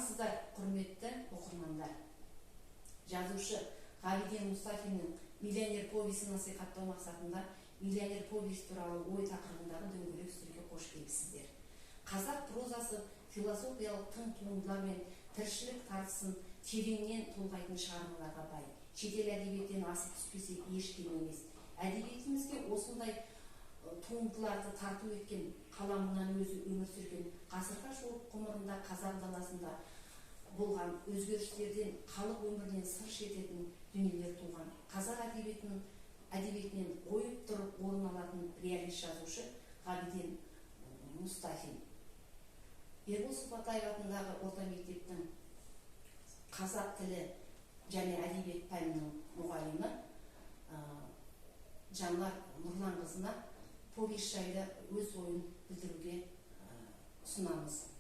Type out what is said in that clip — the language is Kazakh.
Армысыздар, құрметті оқырмандар! Жазушы Ғабиден Мұстафиннің «Миллионер» повесін насихаттау мақсатында «Миллионер» повесі туралы ой тақырыбындағы дөңгелек үстелге қош келіпсіздер. Қазақ прозасы философиялық тың туындылар мен тіршілік тартысын тереңнен толғайтын шығармаларға бай. Шетел әдебиетінен асып түспесе, еш кем емес. Әдебиетімізге осындай туындыларды тарту еткен, қаламынан өзі өмір сүрген ғасырға жуық ғұмырында қазақ даласында болған өзгерістерден, халық өмірінен сыр шертетін дүниелер туған, қазақ әдебиетінен ойып тұрып орын алатын реалист жазушы Ғабиден Мұстафин. Ербол Сұпатаев атындағы орта мектептің қазақ тілі және әдебиет пәнінің мұғалімі Жанлар Нұрланқызына повесть жайлы өз ойын білдіруге ұсынамыз.